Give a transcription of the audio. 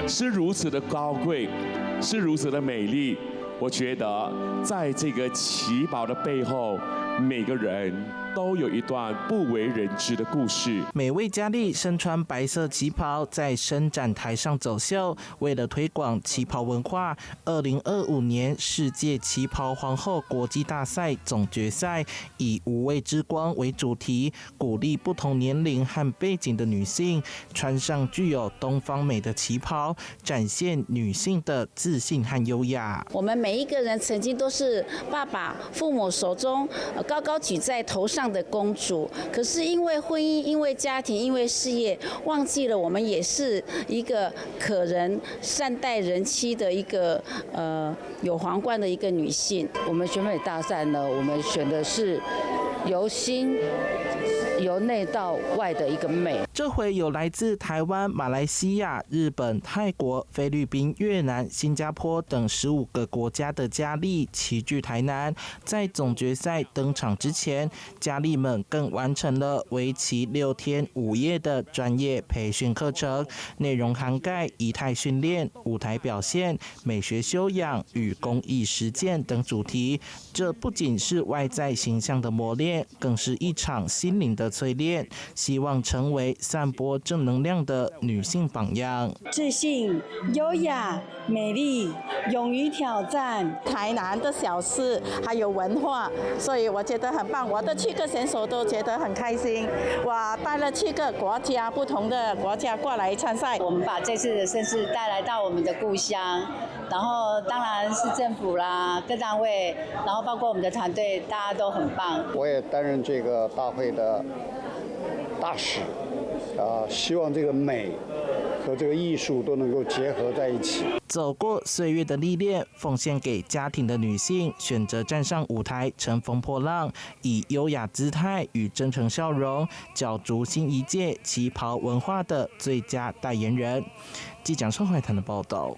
是如此的高貴，是如此的美麗。我覺得在這個旗袍的背後，每個人都有一段不為人知的故事。每位佳麗身穿白色旗袍，在伸展台上走秀。為了推廣旗袍文化，2025年世界旗袍皇后國際大賽總決賽以“無畏之光”為主題，鼓勵不同年齡和背景的女性穿上具有東方美的旗袍，展現女性的自信和優雅。我們每一個人曾經都是爸爸、父母手中高高舉在頭上的公主，可是因為婚姻、因為家庭、因為事業，忘記了我們也是一個可人善待人妻的一個有皇冠的一個女性。我們選美大賽呢，我們選的是由心由內到外的一個美。這回有來自台灣、馬來西亞、日本、泰國、菲律賓、越南、新加坡等15個國家的佳麗齊聚台南，在總決賽登場之前，佳麗們更完成了為期6天5夜的專業培訓課程，內容涵蓋儀態訓練、舞台表現、美學修養與公益實踐等主題。這不僅是外在形象的磨練，更是一場心靈的淬煉，希望成為散播正能量的女性榜樣。自信、優雅、美麗，勇於挑戰。台南的小吃還有文化，所以我覺得很棒。我的七個選手都覺得很開心。我帶了七個國家，不同的國家過來參賽。我們把這次的盛事帶來到我們的故鄉，然後當然是政府啦，各單位，然後包括我們的團隊，大家都很棒。我也擔任這個大會的大使，啊，希望這個美和這個藝術都能夠結合在一起。走過歲月的歷練，奉獻給家庭的女性，選擇站上舞台，乘風破浪，以優雅姿態與真誠笑容，角逐新一屆旗袍文化的最佳代言人。記者宋懷騰的報道。